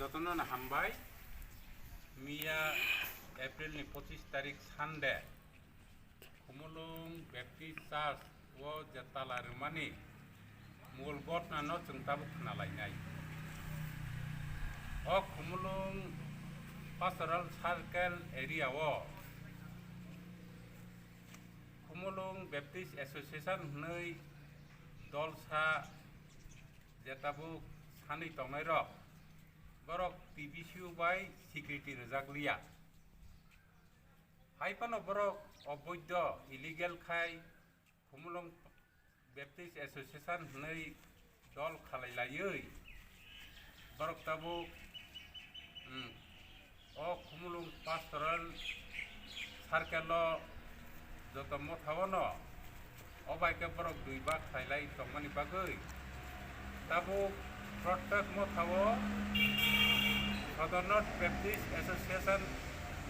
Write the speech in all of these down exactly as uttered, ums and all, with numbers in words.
Jotono no hambai. Miya April ni pochis tarik Sunday, Khumulwng Baptist Church o je tala rwmani mul gotna no chwng tabuk khna lainai. O Khumulwng Pastoral Circle area o Khumulwng Baptist Association hwnwi dolsa je tabuk sanwi tongnai rok, borok T B C U bai security rwjak liya. Hai phano borok oboidho, illegal khai Khumulwng Baptist Association hwnwi dol khalai laiwi borok tabuk, hmm, o Khumulwng Pastoral Circle o joto motha o no o bai khe borok dui bak khlai lai tongmani bagwi tabuk protest motha o Sodornot Baptist Association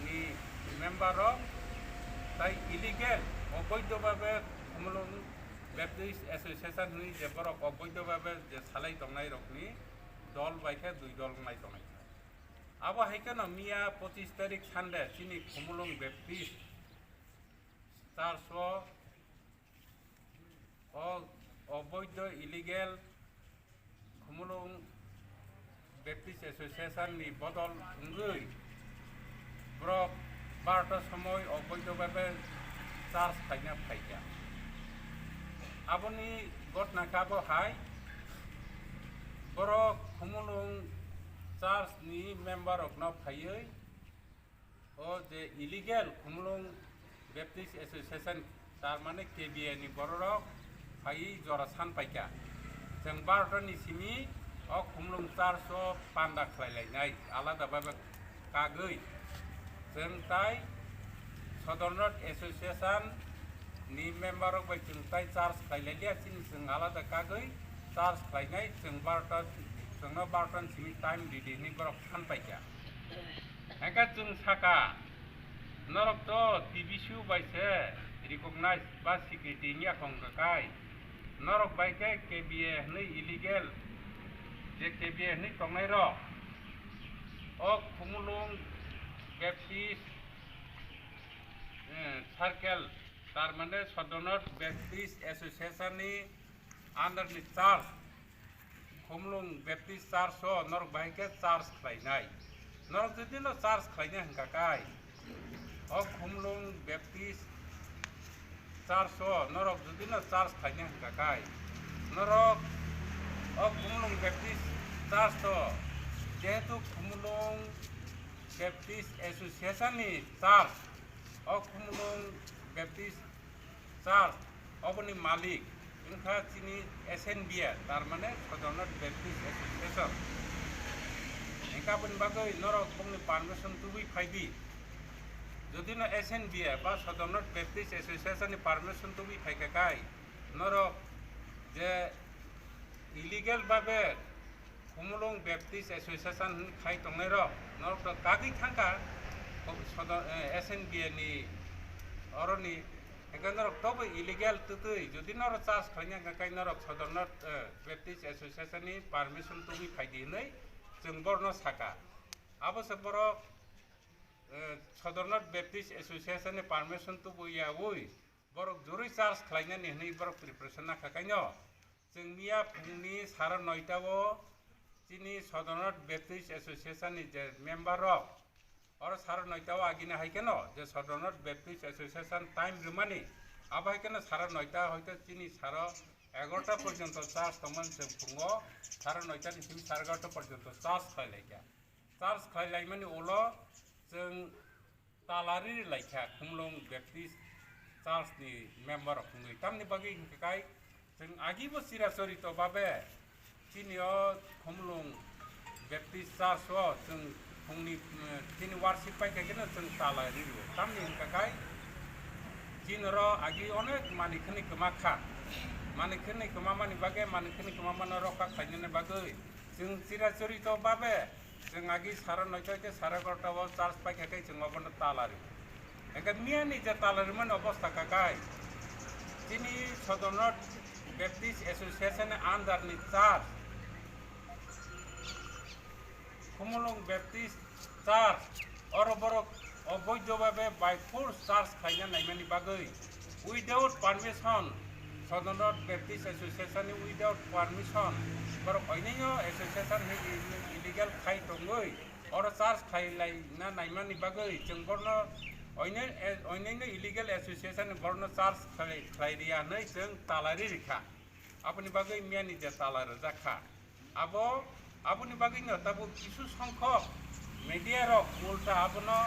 ni member rok tai illegal, oboidho babe Khumulwng Baptist Association hwnwi je borok oboidho babe je salai tongnai rokni dol bai khe dui dol wngnai tongnai. Abo hai kheno miya pochis tarik Sunday chini Khumulwng Baptist Church o, o oboidho, illegal Khumulwng Baptist Association ni bodol wngwi borok barota somoi oboidho babe church khaina phaikha. Aboni gotna khe abo hai, borok Khumulwng church ni member rokno phaiwi o je illegal Khumulwng Baptist Association, tar mane K B A ni bororok phaiwi jora san paikha. Chwng barota ni simi o Khumulwng church o panda khlai lainai alada babe kagwi. Chwng tai Sodornot Association ni member rok bai chwng tai church khlai lai liya, chini chwng alada kagwi church khlainai, chwng barota, chwngno barota ni simi time ridi hinwi borok san paikha. Hingkhe chwng saka, norok to T B C U bai se recognize ba security wngya kho wngkha kai. Norok bai khe K B A hwnwi illegal, je K B A hwnwi tongnai rok, o Khumulwng Baptist, eh, Circle, tar mane Sodornot Baptist Association ni under ni church, Khumulwng Baptist Church o norok bahai khe church khlainai. Norok jodi no church khlainai hwnka kai, o Khumulwng Baptist Church o norok jodi no church khlainai hwnka kai, norok o Khumulwng Baptist Church o jehetu Khumulwng Baptist Association ni church, o Khumulwng Baptist Church oboni malik wngkha chini S N B A, tar mane Sodornot Baptist Association. Hingkhe aboni bagwi norok bongni permission tubui phai di. Jodi no S N B A ba Sodornot Baptist Association ni permission tubui phai kha kai, norok je illegal babe Khumulwng Baptist Association hwn khai tongnai rok, norok to kagwi thangkha, Sodo-, eh, S N B A ni oroni, hingkhe norok tobo illegal twtwi, jodi norok church khlaina hwnkha khe norok Sodornot, eh, Baptist Association ni permission tubui phai di hinwi chwng borno saka. Abo se borok, eh, Sodornot Baptist Association ni permission tubui yaui, borok joroi church khlainani hinwi borok preparation nakha kaino. Chwng miya phungni sara noita o chini Sodornot Baptist Association ni je member rok, oro sara noita o agini hai kheno je Sodornot Baptist Association time rwmani, abo hai kheno sara noita hoito chini sara egarota porjonto church tongmani chwng phungo, sara noita ni simi sara egarota porjonto church khlai laikha. Church khlai laimani ulo chwng tala riri laikha Khumulwng Baptist Church ni member rok wngwi. Tamni bagwi hwnkha kai chwng agibo chirachorito babe chini o Khumulwng Baptist Church o chwng phungni, eh, chini worship pai kha kheno chwng tala rio. Tamni hwnkha kai chini oro agi onek manwi khwnwi kwma kha. Manwi khwnwi kwma mani bagwi, manwi khwnwi kwma mano rokha khlainani bagwi chwng chirachorito babe chwng agi sara noita hoite sara egarota o church paikha khe chwng obono tala rio. Hingkhe miyani je tala rimani obostha kha kai, chini Sodornot Baptist Association ni under ni church Khumulwng Baptist Church, oro borok oboidho bhabe by force church khlaina naimani bagwi, without permission, Sodorno Baptist Association ni without permission, borok oinino association hai illegal khai tongwi, oro church khlai laina naimani bagwi, chwng borno oinino, oinino illegal association ni borno church khlai, khlai riya hwnwi chwng talari rikha. Aboni bagwi miyani je tala rwjak kha, abo, aboni bagwino tabuk kisu songkhok media rok ulta abono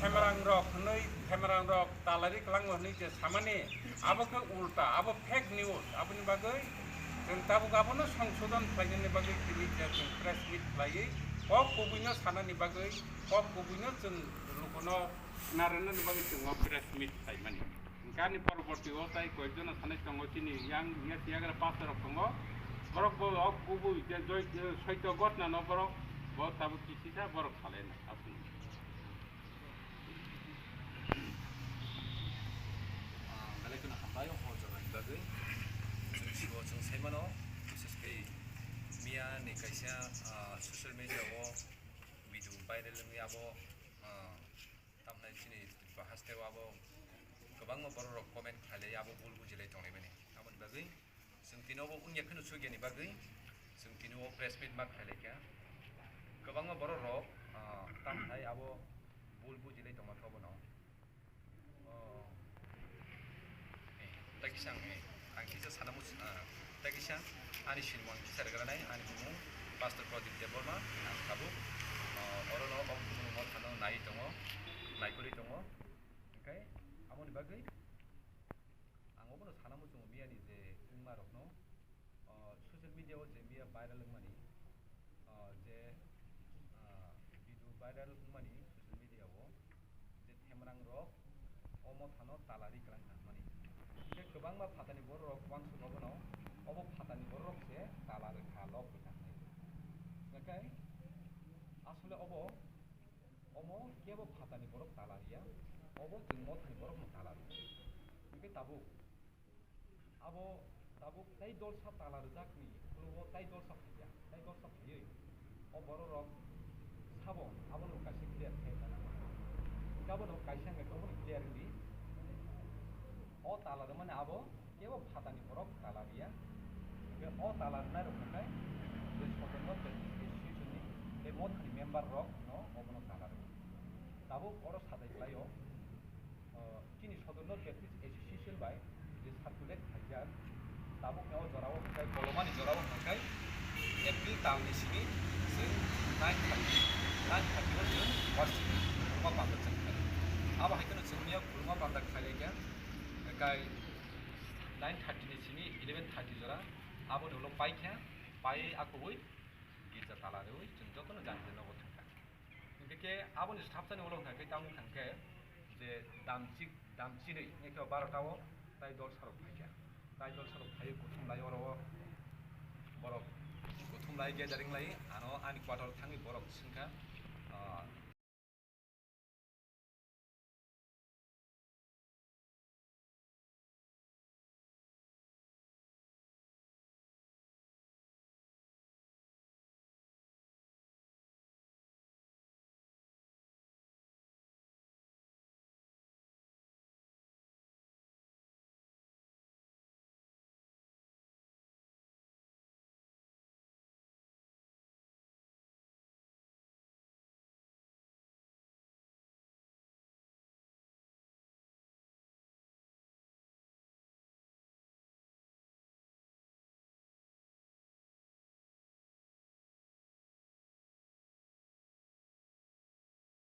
themerangrok hwnwi, themerangrok talari kwlango hwnwi je samani, abo khe ulta, abo fake news. Aboni bagwi chwng tabuk abono songsodon khlainani bagwi tini je chwng press meet khlaiwi kok kubuino sanani bagwi, kok kubuino chwng lukuno narwknani bagwi chwng o press meet khlaimani. Gani porborti o tai koyekjono sanai tongo, chini yang ya tiyagra pastor rok tongo. Borok bo o kubui je joi, je soito gotna no borok bo tabuk kisisa borok salai na aswk. Ah, belai kheno hambai o hor jorani bagwi. Chwng sibo chwng sai mano, bises khe miya ni kaisa, ah, social media o video viral wngwi abo, ah, tamni chini Tripura haste o abo kwbangma borok rok comment khlailai, abo bul bujilai tonglaimani. Aboni bagwi chwng tini obo wngya kheno sugya ni bagwi chwng tini o press meet ma khlailaikha. Kwbangma borok rok, ah, tamthai abo bul bujilai tongma khe obono. Oh. Eh, tei kisa ang, eh, ang kisa sana mus-, ah, tei kisa ani sinimung ang kisa rwgranai, ani bumung Pastor Pradip Debbarma, ang tabuk, ah, orono o bumung mothano nai tongo, naikolwi tongo. Hwnkhe aboni bagwi ang obono sana muchungo miyani je wngma rokno, ah, social media o je miya viral wngmani, ah, je, ah, video viral wngmani social media o je themrang rok o mothano talari kwlang kha hwnmani. Hwnkhe kwbangma phatani borok rok uansuk obono, obo phatani borok rok se tala rwkha, lok rwkha hwnwi. Hwnkhe asole obo, omo kebo phatani borok tala riya, obo chwng mothani borokno tala rwkha. Hwnkhe tabuk Abo tabuk tai dolsa tala rwjakni khulungo tai dolsa phaiya, tai dolsa phaiwi o borok rok sabo abono kaisa clear khe ta nang. Hwnkhe abono kaisa hwnkhe obono clear wngdi. O tala rwmani abo kebo phatani borok tala riya. Hwnkhe o tala rwnai rok hwnkhe je Sodorno Baptist Association ni tei mothani member rok no obono tala rwo. Tabuk oro sadai klaio. O, chini Sodorno Baptist Association bai je circulate khaijak, tabukni o jorao hwnkhe, kolomani jorao hwnkhe April talni simi chwng nine thirty, nine thirty o chwng warsi khuluma panda chwng khlai. Abo hai kheno chwng mia khuluma panda khlai laikha, kai nine thirty ni simi eleven thirty jora aboni ulo paikha, pai akubui girja tala rwui chwng jotono jani jani nogo thangkha. Hingke aboni swthapsani ulo hwnkha khe tamo hwnkha khe je damchik, damchinwi hingke barota o tai dolsa rok phaikha. Tai dolsa rok phaiwi kuthum lai oro o borok kuthum lai gathering lai ano ani quarter o thangwi borok swngkha, ah,